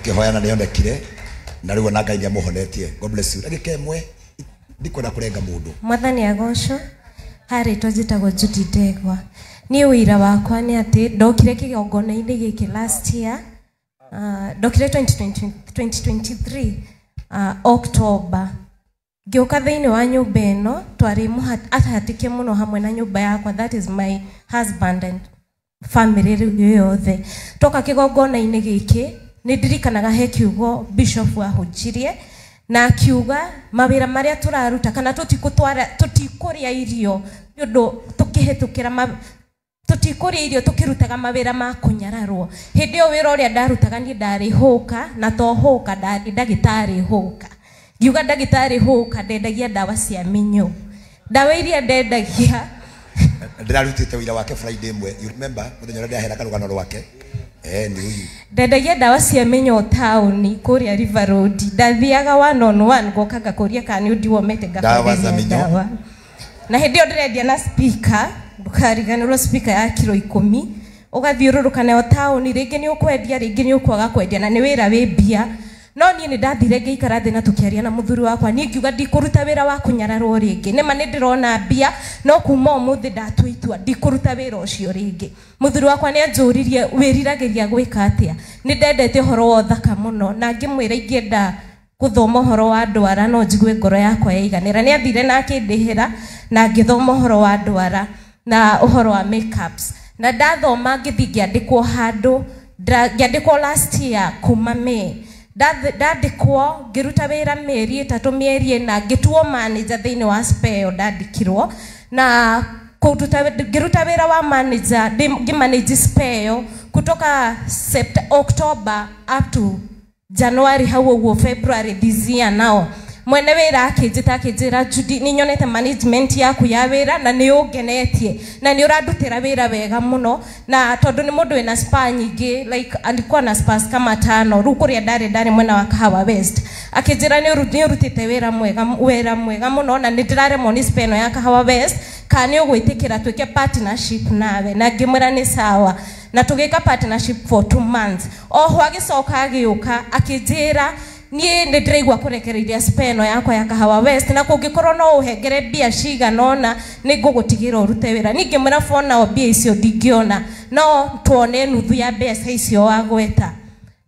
Tukihoyana nĩonekire na rĩu ona Ngai nĩamũhonetie. God bless you. Ndagĩka ĩmwe, ndikwenda kũrenga mũndũ. Mwathani agocwo. Harĩtwo njĩtagwo Judy Ndegwa. Niĩ wĩira wakwa nĩ atĩ ndokire kĩgongona-inĩ gĩkĩ last year, ndokire 2020, 2023 October. Ngĩũka thĩinĩ wa nyũmba ĩno, twarĩ ahatĩke mũno hamwe na nyũmba yakwa, that is my husband and family rĩu yothe. Toka kĩgongona-inĩ gĩkĩ, nĩ ndirikanaga he kiugo bishop ahunjirie, na akiuga mawĩra marĩa tũraruta kana tũtikũrĩa irio nĩ ũndũ tũkĩhĩtũkĩra tũtikũrĩa irio tũkĩrutaga mawĩra ma kũnyararwo. Hĩndĩ ĩyo wĩra ũrĩa ndarutaga niĩ ndarĩ hũka, na to hũka, ndarĩ ndagĩtarĩ hũka. Ngiuga ndagĩtarĩ hũka, ndendagia ndawa cia mĩnyoo. Ndawa iria ndendagia ndĩrarutĩte wĩra wake Friday ĩmwe, you remember mũthenya ũrĩa ndĩraheana karũgano rwake? Nĩ ũyũ. Ndendagia ndawa cia mĩnyoo taũni kũrĩa River Road. Ndathiaga one on one ngoka ngakũria kana nĩ ũndiwomete Ndawa za ngakwenderia mĩnyoo. ndawa. Na hĩndĩ ĩyo ndĩrendia na speaker, ndũkariganĩrwo speaker ya kiro 10, ũgathiũrũrũka nayo taũni, rĩngĩ nĩ ũkwendia, rĩngĩ nĩ ũkwaga kwendia, na nĩ wĩra wĩ mbia. No niĩ nĩ ndathire ngĩikara thĩ na tũkĩaria na mũthuri wakwa, niĩ ngiuga ndikũruta wĩra wa kũnyararwo rĩngĩ. Nĩma nĩ ndĩrona mbia, no kuma ũmũthĩ ndatua itua ndikũruta wĩra ũcio rĩngĩ. Mũthuri wakwa nĩ anjũririe wĩriragĩria gwĩka atĩa. Nĩ ndendete ũhoro wa ũthaka mũno, na ngĩmwĩra ingĩenda gũthoma ũhoro wa ndwara no njigue ngoro yakwa yaiganĩra. Nĩ athire na akĩndĩhĩra na ngĩthoma ũhoro wa ndwara na ũhoro wa makeups. Na ndathoma ngĩthiĩ ngĩandĩkwo handũ, ngĩandĩkwo last year kuma May. Ndandĩkwo ngĩruta wĩra mĩeri 3 mĩeri 4, ngĩtuo manager thĩinĩ wa spa ĩyo ndandĩkirwo. Na ngĩruta wĩra wa manager, ngĩmanage spa ĩyo kutoka October up to January hau ũguo February this year now. Mwene wĩra akĩnjĩta akĩnjĩra, Judy, nĩ nyonete management yaku ya wĩra na nĩ ũngenetie na nĩ ũrandutĩra wĩra wega mũno, na tondũ nĩ mũndũ wĩna spa nyingĩ, like alikuwa na spas kama 5 rĩu kũrĩa ndarĩ mwena wa Kahawa West. Akĩnjĩra nĩ ũrutĩte wĩra mwega mũno na nĩ ndĩraremwo nĩ spa ĩno ya Kahawa West, kana nĩ ũgwĩtĩkĩra twĩke partnership nawe? Na ngĩmwĩra nĩ sawa, na tũgĩka partnership for 2 months. Oho agĩcoka agĩũka akĩnjĩra niĩ nĩ ndĩraigua kũrekereria spa ĩno yakwa ya Kahawa West, na kũngĩkorwo no ũhengere mbia cigana ũna nĩ ngũgũtigĩra ũrute wĩra. Niĩ ngĩmwĩra for now mbia icio ndingĩona, no tuone nuthu ya mbeca icio wagweta.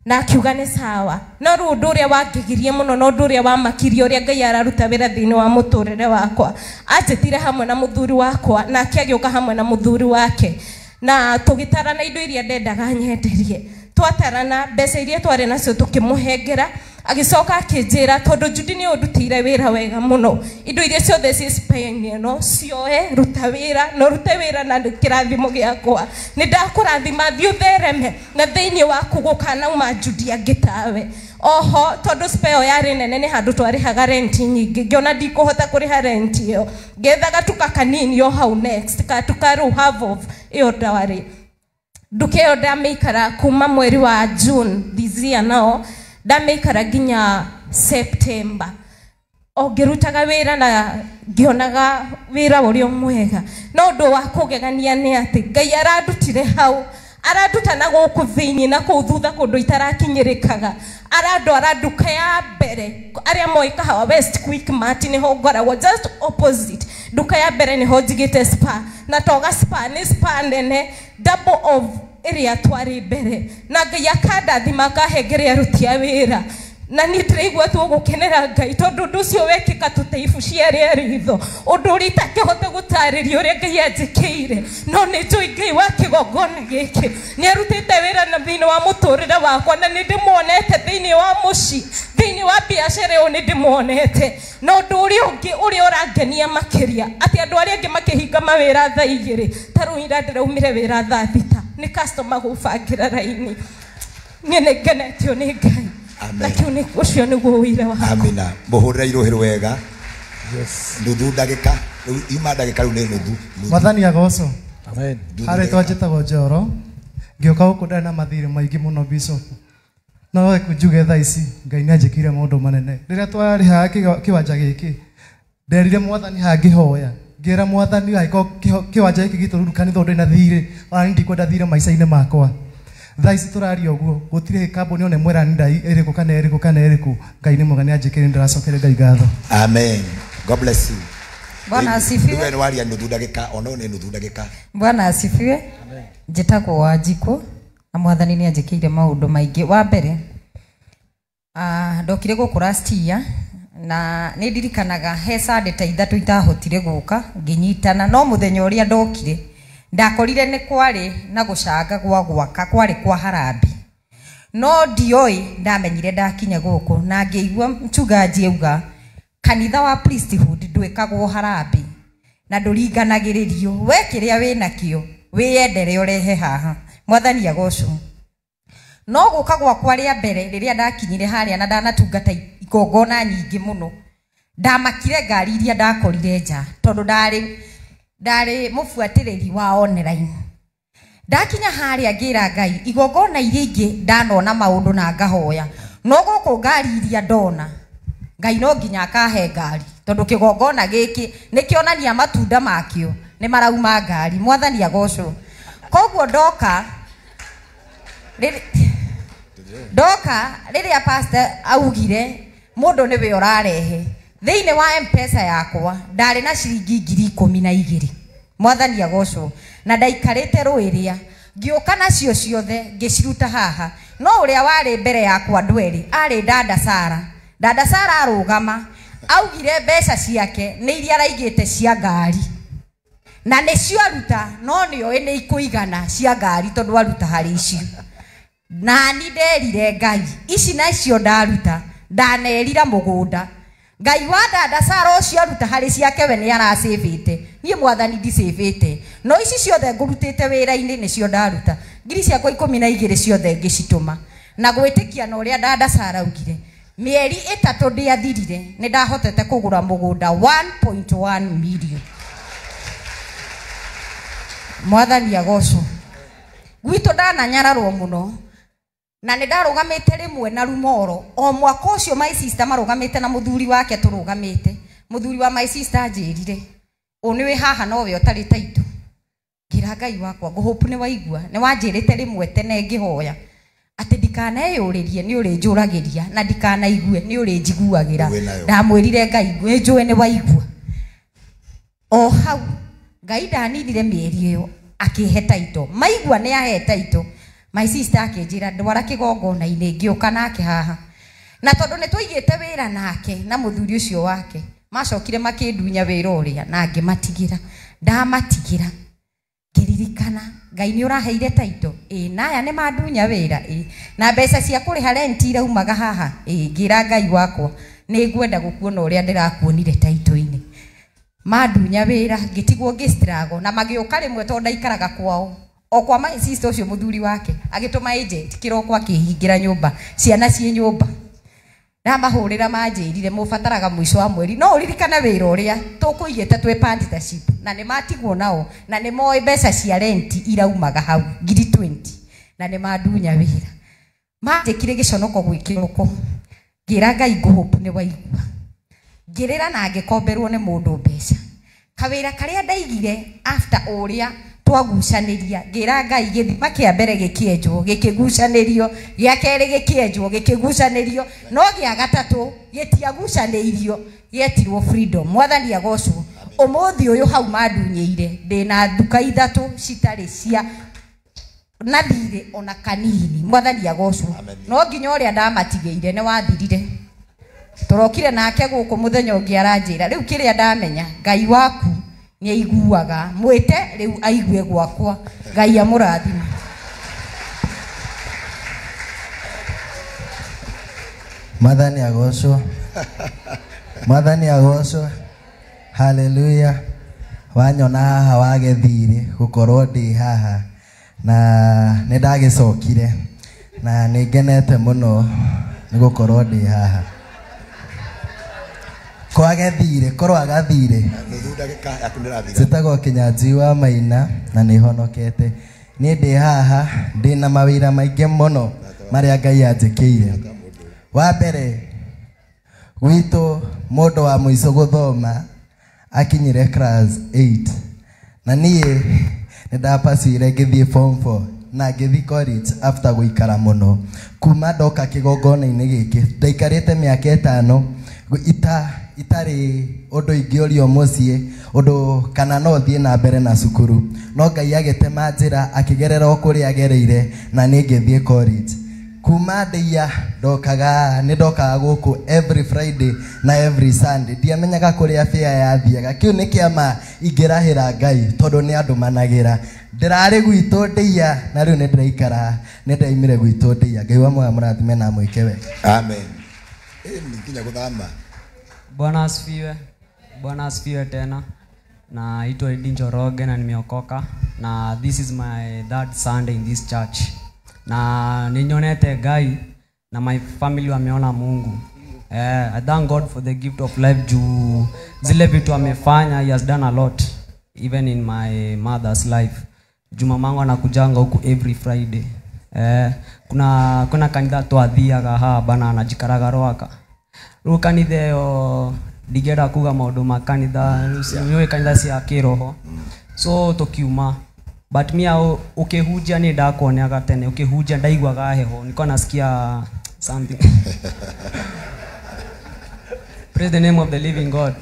Na akiuga nĩ sawa. No rĩu ũndũ ũrĩa wangegirie mũno na ũndũ ũrĩa wamakirie ũrĩa Ngai araruta wĩra thĩinĩ wa mũtũrĩre wakwa, anjĩtire hamwe na mũthuri wakwa, nake agĩũka hamwe na mũthuri wake, na tũgĩtarana indo iria ndendaga nyenderie. Twatarana mbeca iria twarĩ nacio tũkĩmũhengera. Agĩcoka akĩnjĩra tondũ Judy nĩ ũndutĩire wĩra wega mũno, indo iria ciothe ciĩ spa-inĩ ĩno cioe, ruta wĩra na ũrute wĩra na kĩrathimo gĩakwa, nĩ ndakũrathima, thiĩ ũthereme na thĩinĩ waku gũkanauma Judy angĩ tawe. Oho tondũ spa ĩyo yarĩ nene nĩ handũ twarĩhaga rent nyingĩ, ngĩona ndikũhota kũrĩha rent ĩyo, ngĩetha gatuka kanini o hau next, gatuka rĩu half of ĩyo ndarĩ. Nduka ĩyo ndamĩikara kuma mweri wa June this year now, ndamĩikara nginya September. O ngĩrutaga wĩra na ngĩonaga wĩra ũrĩa mwega. No ũndũ wa kũgegania nĩ atĩ Ngai arandutire hau, aranduta na gũkũ thĩinĩ na kũu thutha kũndũ itarakinyĩrĩkaga, arandwara nduka ya mbere arĩa moĩ Kahawa West Quick Mart nĩho ngoragwo, just opposite nduka ya mbere nĩho njigĩte spa, na toga spa nĩ spa nene double of ĩrĩa twarĩ mbere, na Ngai akandathima akahengere aruti a wĩra. Na niĩ ndĩraigua tu gũkenera Ngai tondũ ũndũ ũcio wekĩka tũteibu ciarĩa ritho, ũndũ ũrĩa itakĩhota gũtarĩria ũrĩa Ngai anjĩkĩire, no nĩ njũĩ Ngai wa kĩgongona gĩkĩ nĩ arutĩte wĩra na thĩinĩ wa mũtũrĩre wakwa, na nĩ ndĩmuonete thĩinĩ wa mũciĩ, thĩinĩ wa biacara ĩyo nĩ ndĩmuonete. Na ũndũ ũrĩa ũngĩ ũrĩa ũrangenia makĩria, atĩ andũ arĩa angĩ makĩhinga mawĩra thaa 2, ta rĩu ira ndĩraumire wĩra thaa 6, nĩ customer gũbangĩra raini. Niĩ nĩ ngenetio nĩ Ngai. Amen. Na kĩu nĩ ũcio nĩguo ũira wakwa. Amina. Mũhũrĩre irũhĩ wega. Yes. Nuthu ndagĩka. Rĩu yuma ndagĩka rĩu nĩ nuthu. Nuthu. Mwathani agocwo. Amen. Nuthu Harĩ ndagĩka. twanjĩtagwo Njoro. Ngĩũka gũkũ ndarĩ na mathirĩ maingĩ mũno Bishop. No reke njuge thaa ici Ngai nĩ anjĩkĩire maũndũ manene. Rĩrĩa twarĩhaga kĩwanja gĩkĩ, nderire Mwathani hangĩhoya. Ngĩra Mwathani angĩkorwo kĩwanja gĩkĩ gitũ rĩu kanitha ũndũ na thirĩ, ona niĩ ndikwenda thirĩ maica-inĩ makwa. Thaa ici tũraria ũguo gũtirĩ kambuni one mwera ndai ĩrĩkũ kana ĩrĩkũ kana ĩrĩkũ. Ngai nĩ mwega, nĩ anjĩkĩire, ndĩracokeria Ngai ngatho. Amen. God bless you. Bwana asifiwe. Nĩ waria nuthu ndagĩka, ona nĩ nuthu ndagĩka. Bwana asifiwe. Njĩtagwo Wanjikũ na Mwathani nĩ anjĩkĩire maũndũ maingĩ. Wa mbere, ndokire gũkũ last year na nĩ ndirikanaga he Sunday ta ithatũ itahotire gũka ngĩnyitana, no mũthenya ũrĩa ndokire ndakorire nĩ kwarĩ na gũcanga gwa gwaka, kwarĩ kwa harambee, no ndioĩ, ndamenyire ndakinya gũkũ na ngĩigua mchungaji auga kanitha wa priesthood ndwĩkagwo harambee na ndũringanagĩrĩrio, we kĩrĩa wĩnakĩo wĩyendere ũrehe haha. Mwathani agocwo. No gũka gwakwa rĩa mbere rĩrĩa ndakinyire harĩa na ndanatungata igongona nyingĩ mũno, ndamakire ngari iria ndakorire nja tondũ ndarĩ mũbuatĩrĩri wa online. Ndakinya harĩa ngĩra Ngai igongona iria ingĩ ndanona maũndũ na ngahoya, no gũkũ ngari iria ndona Ngai no nginya akahe ngari tondũ kĩgongona gĩkĩ nĩkĩonania matunda makĩo nĩ marauma ngari. Mwathani agocwo. Koguo ndoka rĩrĩa pastor augire mũndũ nĩwe ũrarehe thĩinĩ wa M-Pesa yakwa ndarĩ na ciringi 12,000. Mwathani agocwo. Na ndaikarĩte rũĩrĩa ngĩũka nacio ciothe ngĩciruta haha, no ũrĩa warĩ mbere yakwa ndwerĩ arĩ Dada Sara. Dada Sara arũgama augire mbeca ciake nĩ iria araigĩte cia ngari na nĩcio aruta, no nĩoĩ nĩ ikũigana cia ngari tondũ aruta harĩ icio. Nani nderire Ngai ici nacio ndaruta, ndanerira mũgũnda. Ngai wa Dada Sara ũcio aruta harĩ ciake we nĩ aracĩbĩte, niĩ Mwathani ndicĩbĩte, no ici ciothe ngũrutĩte wĩra-inĩ nĩcio ndaruta. Ngiri ciakwa 12 ciothe ngĩcitũma na gwĩtĩkia na ũrĩa Dada Sara augire. Mĩeri 3 ndĩathirire nĩ ndahotete kũgũra mũgũnda 1.1 million. Mwathani agocwo. Gwitũ ndananyararwo mũno na nĩ ndarũgamĩte rĩmwe na rumoro o mwaka ũcio my sister marũgamĩte na mũthuri wake tũrũgamĩte. Mũthuri wa my sister anjĩrire ũ nĩ wĩ haha no we ũtarĩ taitũ. Ngĩra Ngai wakwa ngũhope nĩ waigua, nĩ wanjĩrĩte rĩmwe tene ngĩhoya atĩ ndikaneyũrĩrie nĩ ũrĩnjũragĩria na ndikanaigue nĩ ũrĩnjiguagĩra. Ndamwĩrire Ngai nĩnjũĩ nĩ waigua. O hau Ngai ndaninire mĩeri ĩyo akĩhe taitũ, maigua nĩ ahe taitũ. My sister akĩnjĩra ndwara kĩgongona-inĩ, ngĩũka nake haha na tondũ nĩ twaigĩte wĩra nake na mũthuri ũcio wake, macokire makĩndunya wĩra ũrĩa na ngĩmatigĩra. Ndamatigĩra ngĩririkana Ngai nĩ ũraheire taitũ, ĩ naya nĩ mandunya wĩra, ĩ na mbeca cia kũrĩha rent iraumaga haha, ĩ ngĩra Ngai wakwa nĩ ngwenda gũkuona ũrĩa ndĩrakuonire taitũ-inĩ. Mandunya wĩra ngĩtigwo ngĩ-struggle na magĩũka rĩmwe tondũ ndaikaraga kwao o kwa my sister ũcio mũthuri wake agĩtũma agent kĩroko akĩhingĩra nyũmba ciana ciĩ nyũmba. Ndamahũrĩra manjĩrire mũbataraga mũico wa mweri, no ũririkane wĩra ũrĩa tũkũigĩte twĩ partnership na nĩ matigwo nao na nĩ moĩ mbeca cia rent iraumaga hau 20,000 na nĩ mandunya wĩra. Manjĩkire gĩconoko gwĩ kĩroko ngĩra Ngai ngũhope nĩ waigua. Ngĩrĩra na ngĩkomberwo nĩ mũndũ mbeca. Kawĩra karĩa ndaigire after ũrĩa twagucanĩria ngĩra Ngai gĩthima kĩa mbere gĩkĩenjwo gĩkĩgucanĩrio, gĩa kerĩ gĩkĩenjwo gĩkĩgucanĩrio, no gĩa gatatũ gĩtiagucanĩirio, gĩetirwo freedom. Mwathani agocwo. Ũmũthĩ ũyũ hau mandunyĩire ndĩna nduka 3 citarĩ cia na thirĩ ona kanini. Mwathani agocwo. No nginya ũrĩa ndamatigĩire nĩ wathirire. Tũrokire nake gũkũ mũthenya ũngĩ aranjĩra rĩu kĩrĩa ndamenya Ngai waku nĩ aiguaga, mwĩte rĩu aigue gwakwa. Ngai amũrathime. Mwathani agocwo. Mwathani agocwo. Haleluya. Wanyona haha wagethire gũkorwo ndĩ haha na nĩ ndagĩcokire na nĩ ngenete mũno nĩ gũkorwo ndĩ haha. Kwagethire korwo agathire njĩtagwo Kĩnyanjui wa Maina na nĩ honokete. Niĩ ndĩ haha ndĩ na mawĩra maingĩ mũno marĩa Ngai anjĩkĩire. Wa mbere gwitũ mũndũ wa mũico gũthoma akinyire class 8 na niĩ nĩ ndapacire ngĩthiĩ form 4 Na ngĩthiĩ college after gũikara mũno. Kuma ndoka kĩgongona-inĩ gĩkĩ ndaikarĩte mĩaka 5 itarĩ ũndũ ingĩũrio mũciĩ ũndũ kana no thiĩ na mbere na cukuru, no Ngai agĩtema njĩra akĩgerera o kũrĩa agereire na niĩ ngĩthiĩ college. Kuma ndeia ndokaga nĩ ndokaga gũkũ every Friday na every Sunday, ndiamenyaga kũrĩa bĩa yathiaga. Kĩu nĩ kĩama ingĩrahĩra Ngai tondũ nĩ andũ managĩra. Ndĩrarĩ gwitũ ndeia na rĩu nĩ ndĩraikara nĩ ndĩraimire gwitũ ndeia. Ngai wa muoyo mũrathime na mwĩke wega. Amen. Nginya gũthama. Bwana asifiwe. Bwana asifiwe tena. Naitwa Eddy Njoroge na nimeokoka, na this is my third Sunday in this church. Na ninyonete Ngai na my family wameona Mungu. I thank God for the gift of life juu zile vitu amefanya, he has done a lot even in my mother's life. Juu mamangu anakujanga huku every Friday. Kuna kanitha twathiaga haha bana anajikaraga rwaka. Rĩu kanitha ĩyo ndingĩenda kuga maũndũ ma kanitha, nĩũĩ kanitha cia kĩroho. So tukiuma. But mia ukihunjia ni ndakuoneaga tene, ukihunjia ndaiguaga heho, nilikuwa nasikia something. Praise the name of the living God.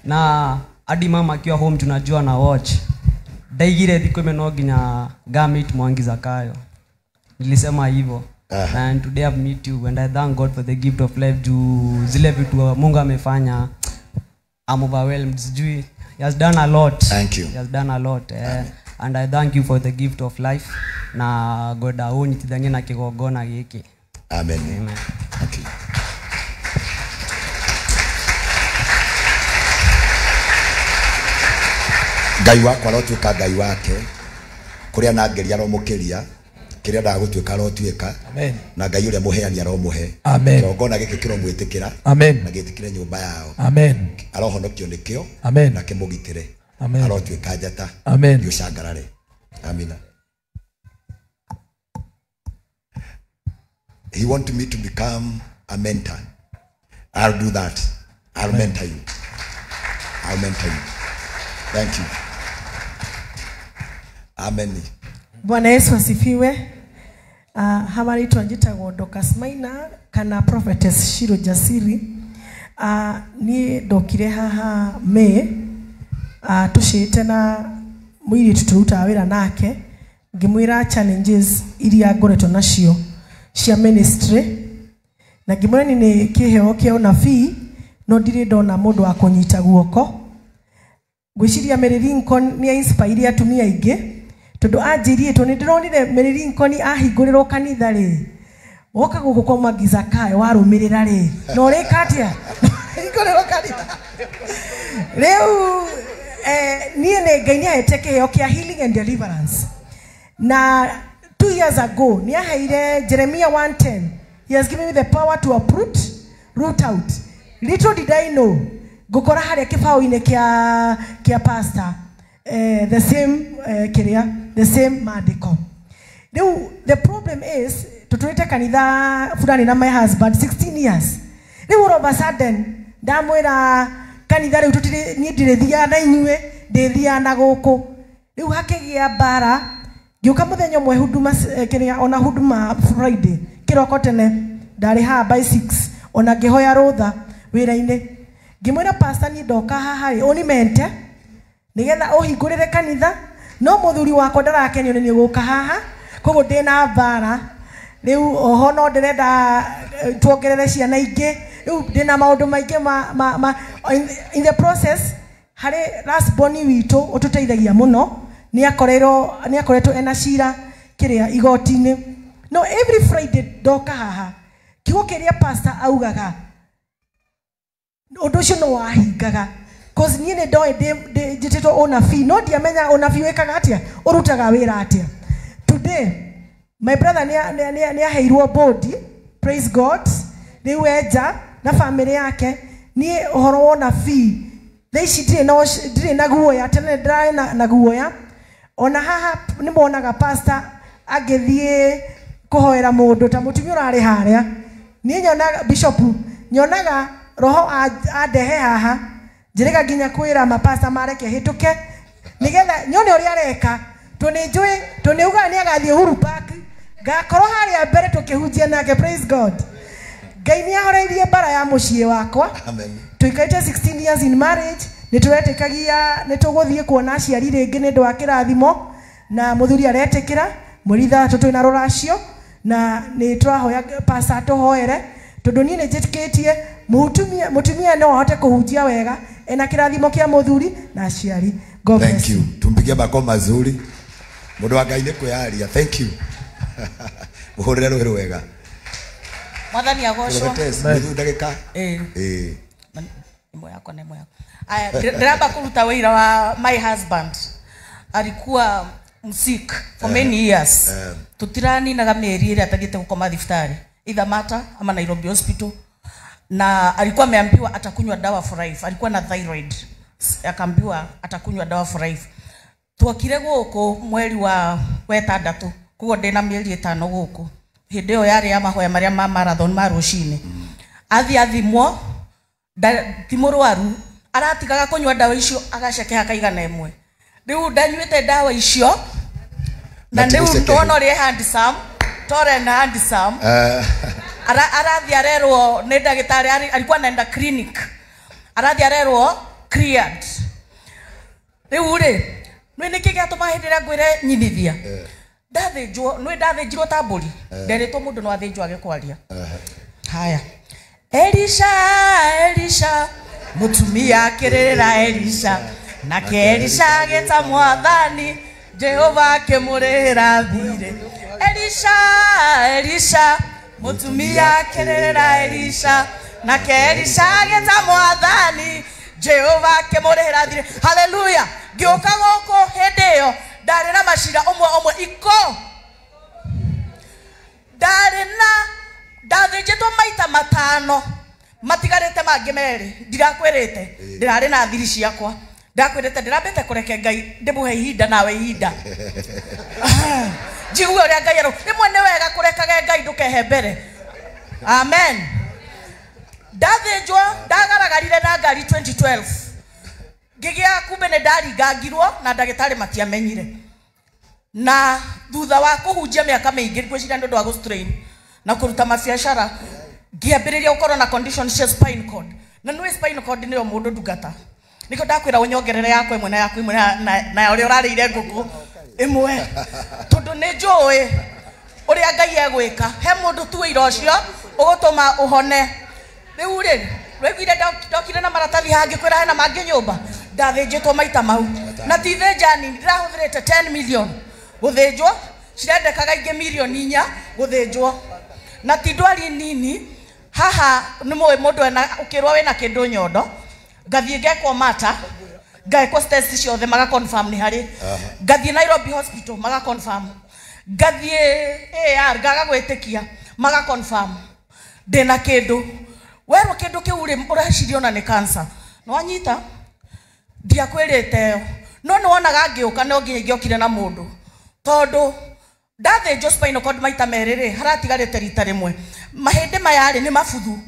Na hadi mama akiwa home tunajua na watch. Ndaigire thikũ ĩmwe no nginya ngamit Mwangi Zakayo. Nilisema hivyo. And today I've met you and I thank God for the gift of life juu zile vitu Mungu amefanya. I'm overwhelmed. Sijui. He has done a lot. Thank you. He has done a lot. And I thank you for the gift of life. Na goda unyitithanie na kigongona giki. Amen. Amen. Thank you. Ngai wakwa arotuĩka Ngai wake, kũrĩa nangeria aromũkĩria, kĩrĩa endaga gũtuĩka arotuĩka. Amen. Na Ngai ũrĩa mũheani aromũhe. Amen. Kĩgongona gĩkĩ kĩromwĩtĩkĩra. Amen. Na gĩtĩkĩre nyũmba yao. Amen. Arohonokio nĩkĩo. Amen. Na kĩmũgitĩre. Amen. Arotuĩka njata. Amen. Gĩũcangarare. Amina. He want me to become a mentor. I'll do that. I'll mentor you. I'll mentor you. Thank you. Amen. Bwana Yesu asifiwe. Hama naitwa njitagwo Dorcas Maina kana Prophetess Shiro Jasiri. Niĩ ndokire haha May, tũcĩte na mũirĩtu tũrutaga wĩra nake, ngĩmwĩra challenges iria ngoretwo nacio cia ministry, na ngĩmwĩra niĩ nĩ kĩheo kĩa ũnabii no ndirĩ ndona mũndũ wa kũnyita guoko. Ngwĩciria Mary Lincoln nĩ inspire atumia aingĩ tondũ anjĩrĩtwo nĩ ndĩronire Mary Lincoln ahingũrĩrwo kanitha rĩ, woka gũkũ kwa Mwangi Zakayo warũmĩrĩra rĩ, na ũrĩka atĩa? Hingũrĩrwo kanitha rĩu. Niĩ nĩ Ngai nĩahete kĩheo kĩa healing and deliverance, na 2 years ago nĩaheire Jeremiah 1:10. He has given me the power to uproot, root out. Little did I know ngũkora harĩa kĩbaũ-inĩ kĩa pastor, the same kĩrĩa, the same maandĩko. Rĩu the problem is tũtũrĩte kanitha fulani na my husband 16 years. Rĩu all of a sudden ndamwĩra kanitha rĩu tũtirĩ, niĩ ndirĩthiaga na inyuĩ, ndĩthiaga na gũkũ. Rĩu hakĩgĩa mbara. Ngĩũka mũthenya ũmwe huduma kĩrĩa, ona huduma Friday kĩroko tene, ndarĩ haha by 6, ona ngĩhoya rũtha wĩra-inĩ. Ngĩmwĩra pastor niĩ ndoka haha rĩ, ũnimente nĩgetha ũhingũrĩre kanitha, no mũthuri wakwa ndarakenio nĩ niĩ gũka haha, koguo ndĩna mbara. Rĩu oho no ndĩrenda tuongerere ciana ingĩ, rĩu ndĩna maũndũ maingĩ ma in the process. Harĩ last born witũ ũtũteithagia mũno, nĩ akoretwo ena cira kĩrĩa igoti-inĩ. No every Friday ndoka haha, kiugo kĩrĩa pastor augaga ũndũ ũcio no wahingaga. Cause niĩ nĩ ndoĩ njĩtĩtwo ũnabii, no ndiamenya ũnabii wĩkaga atĩa, ũrutaga wĩra atĩa. Today my brother nĩ aheirwo bodi, praise God. Rĩu enja na family yake. Niĩ ũhoro wa ũnabii thaa ici ndirĩ na guoya, tene ndĩrarĩ na guoya. Ona haha nĩ monaga pastor agĩthiĩ kũhoera mũndũ ta mũtumia ũrarĩ harĩa. Niĩ nyonaga bishop, nyonaga roho andehe haha, njĩrĩga nginya kwĩra mapasta mareke hĩtũke nĩgetha nyone ũrĩa areka. Tondũ nĩnjũĩ, tondũ nĩaugaga nĩagathiĩ Uhuru Park, ngakorwo harĩa mbere tũkĩhunjia nake. Praise God. Ngai nĩahoreirie mbara ya mũciĩ wakwa. Amen. Tũikarĩte 16 years in marriage, nĩtũretĩkagia nĩtũgũthiĩ kuona aciari rĩngĩ nĩ ũndũ wa kĩrathimo, na mũthuri aretĩkĩra mweri 6 twĩna rũracio, na nĩ tũrahoya pastor atũhoere, tondũ niĩ nĩ njĩtĩkĩtie mũtumia no ahote kũhunjia wega ena kĩrathimo kĩa mũthuri na aciari. God bless. Thank you. Tumpigie makofi mazuri. Mũndũ wa Ngai nĩ kwĩyaria. Thank you. Mũhũrĩre rũhĩ rwega. Mwathani agocwo. Prophetess, nuthu ndagĩka. Ĩĩ. Ĩĩ. Ĩmwe yakwa na ĩmwe yakwa. Aya, ndĩramba kũruta wĩira wa my husband. Alikuwa msick for many years. Tutiraninaga mĩeri ĩrĩa atathiĩte gũkoma thibitarĩ, either Mata ama Nairobi Hospital. Na alikuwa ameambiwa atakunywa dawa for life. Alikuwa na thyroid. Akaambiwa atakunywa dawa for life. Twokire gũkũ mweri wa wetandatũ, koguo ndĩna mĩeri 5 gũkũ. Hĩndĩ ĩyo yarĩ ya mahoya marĩa ma marathon ma rũcinĩ. Athiĩ athimwo, ti mũrwaru, aratigaga kũnyua ndawa icio agacekeha kaigana ĩmwe. Rĩu ndanyuĩte ndawa icio, na rĩu ndona ũrĩa handsome, tall and handsome. Arathiĩ arerwo nĩ ndagĩtarĩ, alikuwa anaenda clinic. Arathiĩ arerwo cleared. Rĩu rĩ, nĩ nĩkĩ gĩatũma hĩndĩ ĩrĩa ngwĩre nyinithia? Ndathĩnjwo, nĩ ndathĩnjirwo ta mbũri. Nderĩtwo mũndũ no athĩnjwo age kwaria. Haya. Elisha, Elisha, mũtumia akĩrĩra Elisha, nake Elisha agĩta mwathani, Jehova akĩmũrĩhĩra thirĩ. Elisha, Elisha, mũtumia akĩrĩra Elisha, nake Elisha agĩta mwathani, Jehova akĩmũrĩhĩra thirĩ. Hallelujah. Ngĩũka gũkũ hĩndĩ ĩyo ndarĩ na macira ũmwe ũmwe iko. Ndarĩ na ndathĩnjĩtwo maita 5 matigarĩte mangĩ 2. Ndirakwĩrĩte ndĩrarĩ na thiri ciakwa, ndakwĩrĩte ndĩrambĩte kũreke Ngai ndĩmũhe ihinda nawe ihinda. Njigue ũrĩa Ngai arauga. Rĩmwe nĩ wega kũrekage Ngai ndũkehe mbere. Amen. Ndathĩnjwo, ndagaragarire na ngari 2012. Ngĩgĩa kumbe nĩ ndaringangirwo na ndagĩtarĩ matiamenyire. Na thutha wa kũhunjia mĩaka mĩingĩ ngwĩciria nĩ ũndũ wa gũ-strain na kũruta mabiacara, ngĩambĩrĩria gũkorwo na condition cia spine cord. Na nĩũĩ spine cord nĩyo mũndũ ndungata. Nĩkĩo ndakwĩra ũnyongerere yakwa ĩmwe na yaku ĩmwe na ũrĩa ũrarĩire ngũkũ ĩmwe. Tondũ nĩ njũĩ ũrĩa Ngai egwĩka. He mũndũ tu wĩira ũcio ũgũtũma ũhone. Rĩu rĩ, rĩguire ndokire na maratathi hangĩ kwĩra hena mangĩ nyũmba. Ndathĩnjĩtwo maita mau. Na ti thĩnja nini, ndĩrahũthĩrĩte 10 million gũthĩnjwo, cirendekaga ingĩ mirioni 4 gũthĩnjwo. Na ti ndwari nini, haha nĩ mũĩ mũndũ ena ũkĩrwo wĩna kĩndũ nyondo, ngathiĩ ngekwo Mata, ngekwo test ciothe maga confirm nĩ harĩ. Ngathiĩ Nairobi Hospital maga confirm. Ngathiĩ AR ngaga gwĩtĩkia maga confirm ndĩna kĩndũ. Werwo kĩndũ kĩu rĩ, ũreciria ona nĩ cancer. Nĩwanyita? Ndiakwĩrĩte ĩyo. No nĩwonaga ngĩũka no nginya ingĩokire na mũndũ. Tondũ ndathĩnjwo spinal cord maita 2 rĩ, haratigarĩte rita rĩmwe. Mahĩndĩ maya rĩ nĩ mabuthu.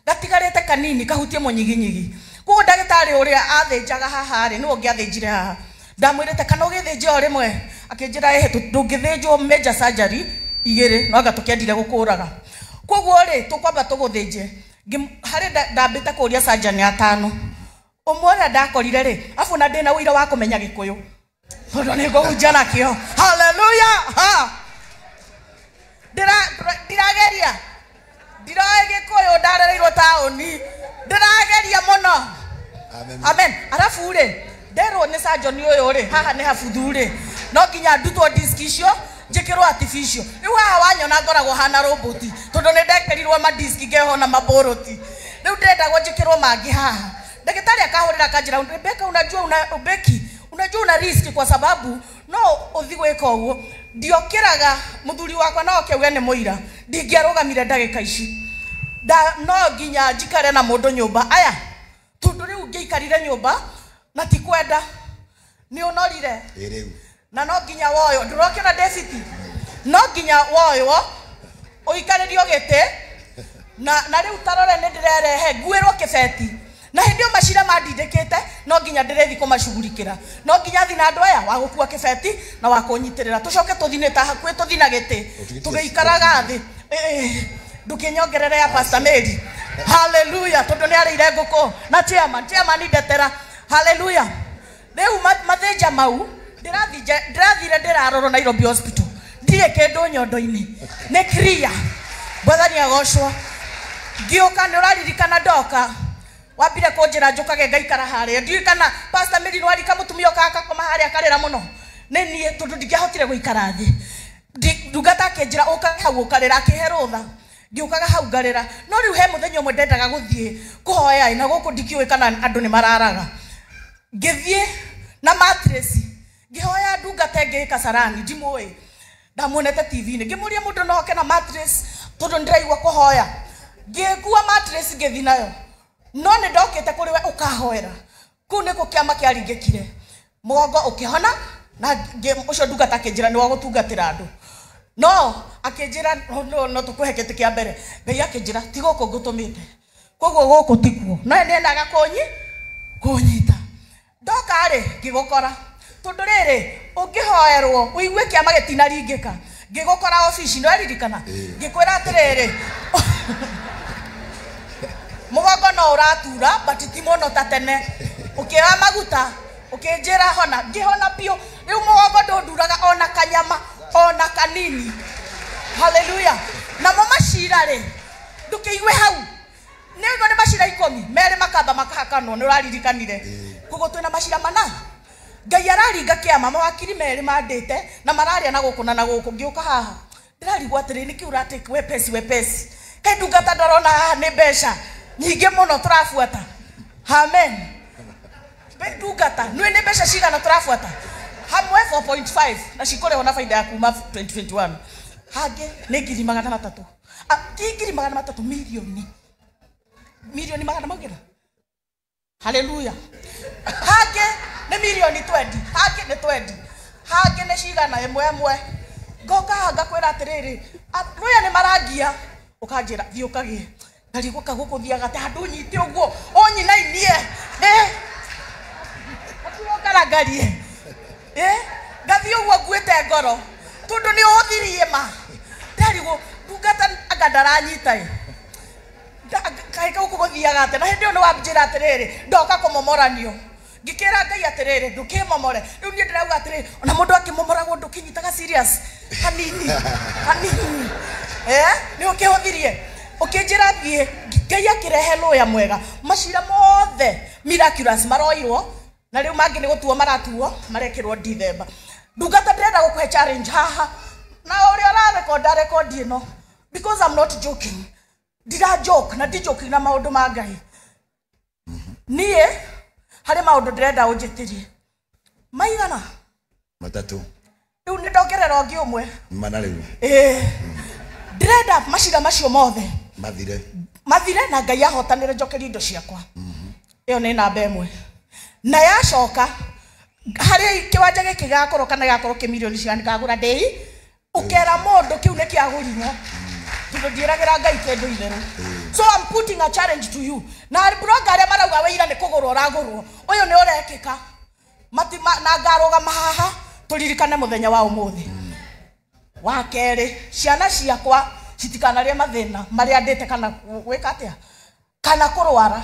Gatigarĩte kanini kahutie mũnyiginyigi. Koguo ndagĩtarĩ ũrĩa athĩnjaga haha rĩ, nĩwe ũngĩathĩnjire haha. Ndamwĩrĩte kana ũgĩthĩnje o rĩmwe, akĩnjĩra ĩhĩ, ndũngĩthĩnjwo major surgery 2, no anga tũkĩendire gũkũraga. Koguo rĩ, tũkwamba tũgũthĩnje. Harĩ ndambĩte kũria surgeon 5. Ũmwe ũrĩa ndakorire rĩ, afu na ndĩna ũira wa kũmenya Gĩkũyũ. Tondũ nĩ ngũhunjia nakĩo. Hallelujah. Ha. Ndirageria. Ndiroĩ Gĩkũyũ, ndarereirwo taũni. Ndĩrageria mũno. Amen. Arabu rĩ, nderwo nĩ surgeon ũyũ rĩ, haha nĩ habuthu rĩ, no nginya ndutwo disc icio, njĩkĩrwo artificial. Rĩu haha wanyona ngoragwo hana robot, tondũ nĩ ndekĩrirwo ma disc ngehona maboroti. Rĩu ndĩrendagwo njĩkĩrwo mangĩ haha. Ndagĩtarĩ akahũrĩra akanjĩra, Rebecca, unajua una Becky, unajua una risk kwa sababu no ũthi gwĩka ũguo. Ndiokĩraga mũthuri wakwa no oke auge nĩ mũira. Ndingĩarũgamire ndagĩka ici. No nginya njikare na mũndũ nyũmba. Aya, tondũ rĩu ngĩikarire nyũmba na ti kwenda. Nĩ ũnorire. Na no nginya woywo, ndũrokĩra David. No nginya woywo ũikarĩrio gĩtĩ. Na rĩu tarore nĩ ndĩrerehe nguĩrwo kĩbeti. Na hĩndĩ ĩyo macira mandindĩkĩte no nginya ndĩrĩthi kũmacugurikĩra. No nginya thi na andũ aya wa gũkua kĩbeti na wa kũnyitĩrĩra. Tũcoke tũthi ta hakuhĩ tũthi na gĩtĩ. Tũgĩikaraga thĩ. Ndũkĩnyongerere ya Pastor Mary. Hallelujah, tondũ nĩ arĩire ngũkũ na chairman, chairman ndetera. Hallelujah. Rĩu mathĩnja mau ndĩrathire ndĩrarorwo Nairobi Hospital. Ndirĩ kĩndũ nyondo-inĩ. Nĩ clear. Mwathani agocwo. Ngĩũka nĩ ũraririkana ndoka. Wambire kũnjĩra njũkage ngaikara harĩa. Ndiũĩ kana Pastor Mary nĩwarika mũtumia ũkaga akakoma harĩa akarĩra mũno. Nĩ niĩ tondũ ndingĩahotire gũikara thĩ. Ndungata akĩnjĩra ũka hau ũkarĩra, akĩhe rũtha. Ngĩũkaga hau ngarĩra. No rĩu he mũthenya ũmwe ndendaga gũthiĩ kũhoya na gũkũ ndikĩũĩ kana andũ nĩ mararaga. Ngĩthiĩ na mattress. Ngĩhoya ndungata ĩngĩ Kasarani, ndimũĩ. Ndamuonete TV-inĩ. Ngĩmũria mũndũ no oke na mattress tondũ nĩndĩraigua kũhoya. Ngĩkua mattress ngĩthiĩ nayo. No nĩ ndokĩte kũrĩ we ũkahoera. Kũu nĩkuo kĩama kĩaringĩkire. Mũgongo ũkĩhona na ũcio ndungata akĩnjĩra nĩ wa gũtungatĩra andũ. No akĩnjĩra no tũkũhe kĩtĩ kĩa mbere. Ngai akĩnjĩra ti gũkũ ngũtũmĩte. Koguo gũkũ tikuo. No nĩendaga kũnyita. Ndoka rĩ ngĩgũkora. Tondũ rĩrĩ ũngĩhoerwo ũigue kĩama gĩtinaringĩka. Ngĩgũkora obici no ririkana. Ngĩkwĩra atĩrĩrĩ mũgongo no ũratura but ti mũno ta tene. Ũkĩoya maguta ũkĩnjĩra hona, ngĩhona biũ. Rĩu mũgongo ndũnduraga ona kanyama ona kanini. Hallelujah. Namo macira rĩ ndũkĩigue hau. Nĩguo nĩ macira 10 merĩ makamba makahakanwo nĩ ũraririkanire. Koguo twĩna macira mana. Ngai araringa kĩama mawakiri merĩ mandĩte na mararia na gũkũ na gũkũ. Ngĩũka haha ndĩrarigwo atĩrĩ nĩkĩ ũratake wepesi wepesi. Kaĩ ndungata ndarona haha nĩ mbeca nyingĩ mũno tũrabuata. Amen. Ndungata nĩ nĩ mbeca cigana tũrabuata? Hamwe 4.5 na cikũrĩhwo na baida ya kuma 2021. Hangĩ nĩ 300,000. Ti 300,000 milioni. Milioni magana maigana. Hallelujah. Hangĩ nĩ milioni 20. Hangĩ nĩ 20. Hangĩ nĩ cigana ĩmwe ĩmwe. Ngoka haha ngakwĩra atĩrĩrĩ, rũya nĩ marangia. Ũkanjĩra thiĩ ũkagĩe. Ngarigwo ka gũkũ thiaga atĩ handũ ũnyite ũguo ũnyinainie. Hatirĩ ũkarangarie. Ngathiĩ ũguo nguĩte ngoro tondũ nĩ ũhũthirie ma. Ndarigwo ndungata anga ndaranyita ĩ. Kaĩ gũkũ gũthiaga atĩa? Na hĩndĩ ĩyo nĩ wanjĩra atĩrĩrĩ ndoka kũmomoranio. Ngĩkĩra Ngai atĩrĩrĩ ndũkĩmomore. Rĩu niĩ ndĩrauga atĩrĩrĩ ona mũndũ akĩmomoragwo ndũkĩnyitaga serious hanini hanini. Nĩ ũkĩhũthirie. Ũkĩnjĩra thiĩ Ngai akĩrehe lawyer mwega. Macira mothe miraculous maroirwo na rĩu mangĩ nĩ gũtuo maratuo marekĩrwo December. Ndungata ndĩrenda gũkũhe challenge haha. Na ũrĩa ũrarekonda rekondi ĩno because I'm not joking. Ndira joke na ndi joke na maũndũ ma Ngai. Niĩ harĩ maũndũ ndĩrenda ũnjĩtĩrie. Maigana? 3. Rĩu nĩ ndongerera ũngĩ ũmwe. Mana rĩu. Ndĩrenda macira macio mothe mathire. Mathire na Ngai ahotanĩre njokerie indo ciakwa. Ĩyo nĩ namba ĩmwe. Na yacoka harĩ kĩwanja gĩkĩ gĩgakorwo kana gĩgakorwo kĩ milioni cigana ngagũra ndĩi ũkera mũndũ kĩu nĩ kĩagũrirwo. Tondũ ndiĩragĩra Ngai kĩndũ itherũ. So I'm putting a challenge to you. Na blogger arĩa marauga wĩira nĩ kũgũrwo ũragũrwo. Ũyũ nĩ ũrekĩka. Na ngarũgama haha tũririkane mũthenya wa ũmũthĩ. Wa kerĩ, ciana ciakwa citikanarĩe mathĩna marĩa ndĩte kana gwĩka atĩa? Kana kũrwara.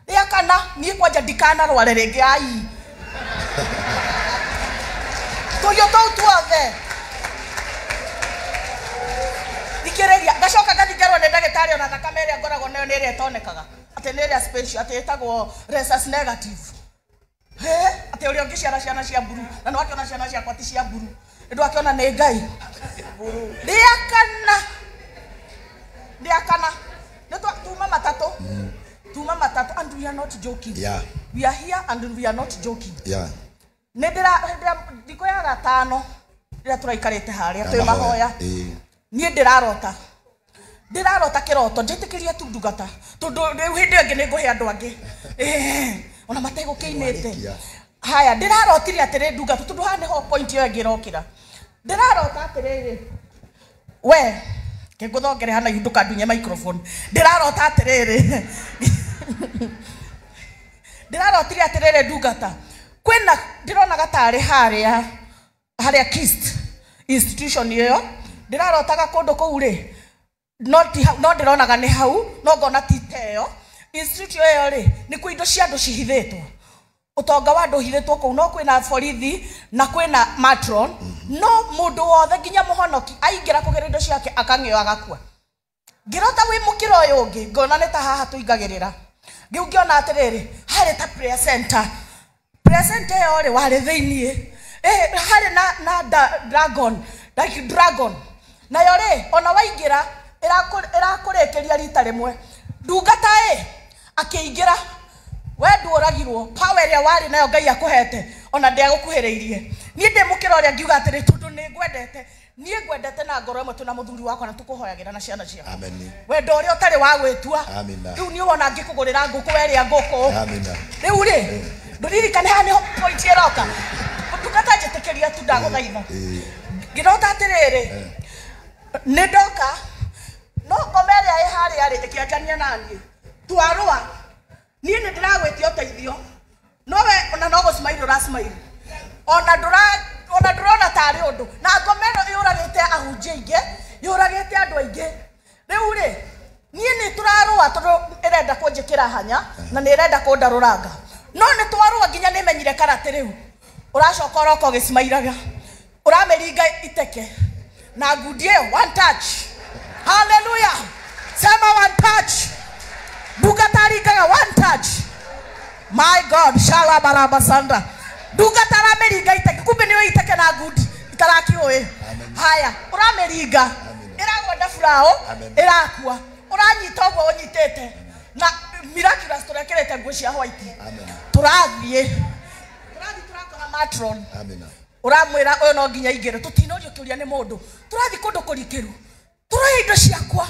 Rĩa kana niĩ kwanja ndikanarware rĩngĩ ai. Tũiyo tũu tuothe. Thikĩrĩria, ngacoka ngathiĩ ngerwo nĩ ndagĩtarĩ ona thakame ĩrĩa ngoragwo nayo nĩ ĩrĩa ĩtonekaga. Atĩ nĩ ĩrĩa special, atĩ ĩtagwo rhesus negative. Atĩ ũrĩa ũngĩciara ciana cia mburu, na nĩ wakĩona ciana ciakwa ti cia mburu. Nĩ ndwakĩona nĩ Ngai. Rĩa kana. Rĩa kana. Nĩ tuma matatũ. Tuma matatũ and we are not joking. Yeah. We are here and we are not joking. Yeah. Nĩ ndĩra thikũ ya gatano rĩrĩa tũraikarĩte harĩa twĩ mahoya. Niĩ ndĩrarota. Ndĩrarota kĩroto njĩtĩkĩrie tu ndungata. Tondũ rĩu hĩndĩ ĩyo ĩngĩ nĩ ngũhe andũ angĩ. Ona mategũkĩinĩte. Haya ndĩrarotire atĩrĩ ndungata tondũ haha nĩho point ĩyo ĩngĩ ĩrokĩra. Ndĩrarota atĩrĩrĩ. We kĩngũthongere hana yu ndũkandunye microphone. Ndĩrarota atĩrĩrĩ. Ndĩrarotire atĩrĩrĩ ndungata, kwĩna ndĩronaga tarĩ harĩa harĩa KIST institution ĩyo, ndĩrarotaga kũndũ kũu rĩ, no no ndĩronaga nĩ hau, no ngona ti teyo institute ĩyo rĩ, nĩ kwĩ indo cia andũ cihithĩtwo, ũtonga wa andũ ũhithĩtwo kũu, no kwĩna borithi na kwĩna matron, no mũndũ wothe nginya mũhonoki aingĩra kũgĩra indo ciake akang'eo agakua. Ngĩrota wĩ mũkĩra ũyũ ũngĩ, ngona nĩ ta haha tũingagĩrĩra, rĩu ngĩona atĩrĩrĩ, harĩ ta prayer center, prayer center ĩyo rĩ, warĩ thĩiniĩ harĩ na dragon, like dragon, nayo rĩ, ona waingĩra ĩrakũrĩkĩria rita rĩmwe. Ndungata ĩ akĩingĩra, we ndũragirwo, power ĩrĩa warĩ nayo Ngai akũhete ona ndĩagũkuhĩrĩirie. Niĩ ndĩ mũkĩra ũrĩa ngiuga atĩrĩ, tondũ nĩ ngwendete, niĩ ngwendete na ngoro ĩmwe, twĩna mũthuri wakwa na tũkũhoyagĩra na ciana ciakwa. Amen. Wendo ũrĩa ũtarĩ wa gwĩtua. Amina. Rĩu niĩ wona ngĩkũgũrĩra ngũkũ, werĩa ngũkũ. Amina. Rĩu rĩ, ndũririkane haha nĩho point ĩroka. Ndungata njĩtĩkĩria tu, ndagũthaitha. Ngĩrota atĩrĩrĩ, nĩ ndoka, no ngoma ĩrĩa ĩ harĩa rĩ, ĩkĩanjania naniĩ, twarũa, niĩ nĩ ndĩragwĩtia ũteithio, no we ona no gũcimairi ũracimairi, ona ndũrona tarĩ ũndũ, na ngoma ĩno yũragĩte ahunjia aingĩ, yũragĩte andũ aingĩ. Rĩu rĩ, niĩ nĩ tũrarũa tondũ ĩrenda kũnjĩkĩra hanya na nĩ ĩrenda kũndarũranga, no nĩ twarũa nginya nĩ menyire karate. Rĩu ũracoka ũroka ũgĩcimairaga, ũramĩringa iteke na ngundi ĩyo, one touch. Hallelujah, sema one touch. Ndungata aringaga one touch. My God, shala sanda. Ndungata aramĩringa iteke, kumbe nĩyo iteke na ngundi itarakĩũĩ. Haya, ũramĩringa ĩragwenda buraũ, ĩrakua, ũranyita ũguo ũnyitĩte na miraculous, tũrekĩrĩte nguo cia white, tũrathiĩ tũrakora matron. Amina. Ũramwĩra ũyũ no nginya aingĩre, tũtinorio kĩũria nĩ mũndũ, tũrathiĩ kũndũ kũrikĩru, tũroya indo ciakwa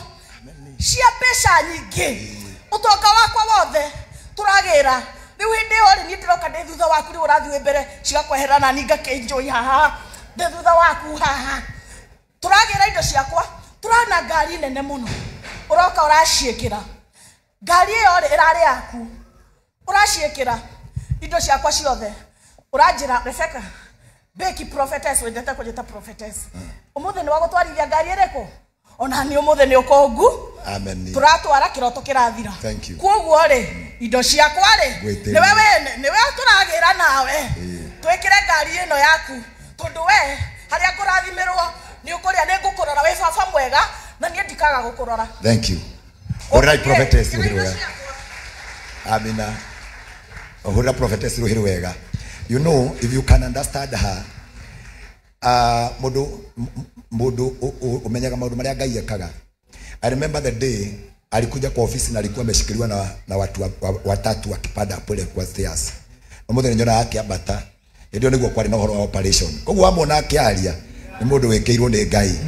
cia mbeca nyingĩ, ũtonga wakwa wothe tũragĩra. Rĩu hĩndĩ ĩyo rĩ, niĩ ndĩroka ndĩ thutha waku, rĩu ũrathiĩ wĩ mbere, cigakweherera na niĩ ngakĩenjoy haha ndĩ thutha waku haha, tũragĩra indo ciakwa, tũrona ngari nene mũno, ũroka ũraciĩkĩra ngari ĩyo rĩ, ĩrarĩ yaku, ũraciĩkĩra indo ciakwa ciothe, ũranjĩra Rebecca Beki prophetess, wendete kũnjĩta prophetess, ũmũthĩ nĩ wagũtwarithia ngari ĩrĩkũ? Ona niĩ ũmũthĩ nĩ ũkũngu. Amen. Tũratwara kĩroto kĩrathira. Thank you. Koguo rĩ, indo ciakwa rĩ, Gwĩtĩria. nĩwe wene, nĩwe tũragĩra nawe, twĩkĩre ngari ĩno yaku, tondũ we harĩa ngũrathimĩrwo nĩ ũkũrĩa, nĩ ngũkũrora wĩ baba mwega, na niĩ ndikaga gũkũrora. Thank you. Hũrĩrai prophetess rũhĩ rwega. Amina. Hũrĩra prophetess rũhĩ rwega. You know, if you can understand her, mũndũ ũmenyaga maũndũ marĩa Ngai ekaga. I remember the day alikuja kwa ofisi na alikuwa ameshikiliwa na watu watatu wakipanda pole kwa stairs. Ũmũthĩ nĩ nyonaga akĩambata, hĩndĩ ĩyo nĩguo kwarĩ na ũhoro wa operation. Koguo wamwona akĩaria, nĩ mũndũ wĩkĩirwo nĩ Ngai.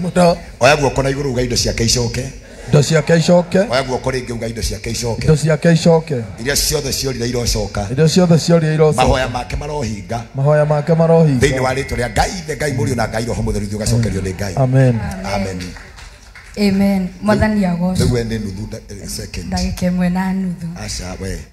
Oya guoko na igũrũ uga indo ciake icoke. Indo ciake icoke. Oya guoko rĩngĩ uga indo ciake icoke. Indo ciake icoke. Iria ciothe ciorire irocoka. Indo ciothe ciorire irocoka. Mahoya make marohinga. Mahoya make marohinga. Thĩinĩ wa rĩtwa rĩa Ngai Ithe, Ngai Mũriũ na Ngai Roho Mũtheru, ithuĩ ũgacokerio nĩ Ngai. Amen. Amen. Amen. Mwathani agocwo. Rĩu we nĩ nuthu second. Ndagĩka ĩmwe na nuthu. Aca we.